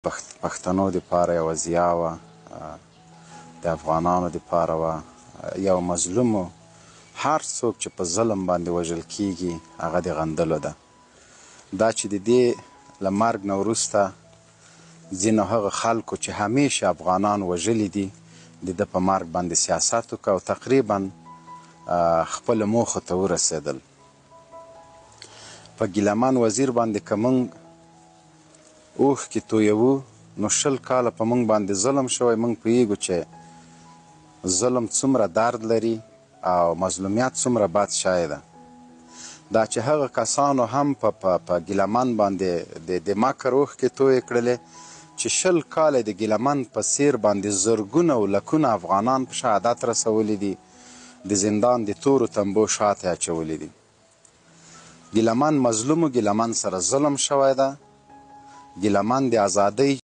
پښتنو دپاره یوه ضیا وه، د افغانانو دپاره وه. یو مظلوم، هر څوک چې په ظلم باندې وژل کیږي هغه د غندلو ده. دا چې د دې له مرګ نه وروسته ځینو هغه خلکو چې همیشه افغانان وژلي دي د ده په مرګ باندې سیاست وکړ او تقریبا خپلو موخو ته ورسېدل. په ګیله من وزیر باندې که موږ اوښکې تویوو نو 20 کاله په موږ باندې ظلم شوی، موږ پوهیږو چې ظلم څومره درد لري او مظلومیت څومره بد شی ده. دا چې هغه کسانو هم په ګیله من باندې د مکر اوښکې تویې کړلې چې 20 کاله د ګیله من په څیر باندې زرګونه او لکونه افغانان په شهادت رسولي دي، د زندان د تورو تنبو شاته اچولي دي. ګیله من مظلوم، ګیله من سره ظلم شوی ده، ګیله من د ازادۍ